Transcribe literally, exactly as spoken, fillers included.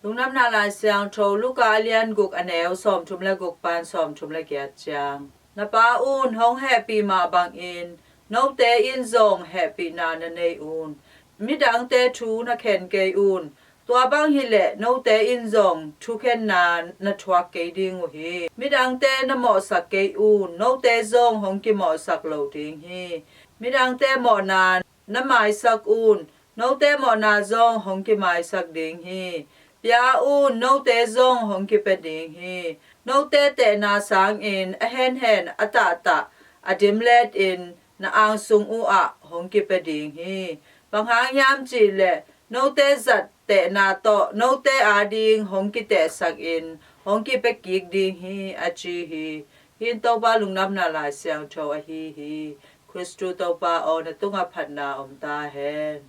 Lungdamna Lai Siangtho, Luka a lian guk, a neu sawmthum le guk pan sawmthum le giat ciang. Na Pa un hong hehpih mah bangin note in zong hehpihna na nei un. Midangte thu na khen kei un. Tua bang hileh note in zong thukhenna na thuak kei ding uh hi. Midangte na mawhsak kei un. Note zong hong kimawhsak lo ding hi. Midangte mawhna na maisak un. Note mawhna zong hong kimaisak ding hi. Pia un. Note zong hong kipia ding hi. Note tehna sangin a henhen, a tahtah, a dimlet in na angsung uh ah hong kipia ding hi. Bang hang hiam cihleh note zat tehna tawh note ading hong kitehsakin hong kipia kik ding hi, a ci hi. Hih in Topa Lungdamna Lai Siangtho ahi hi. Khristu Topa aw, na tungah phatna om ta hen.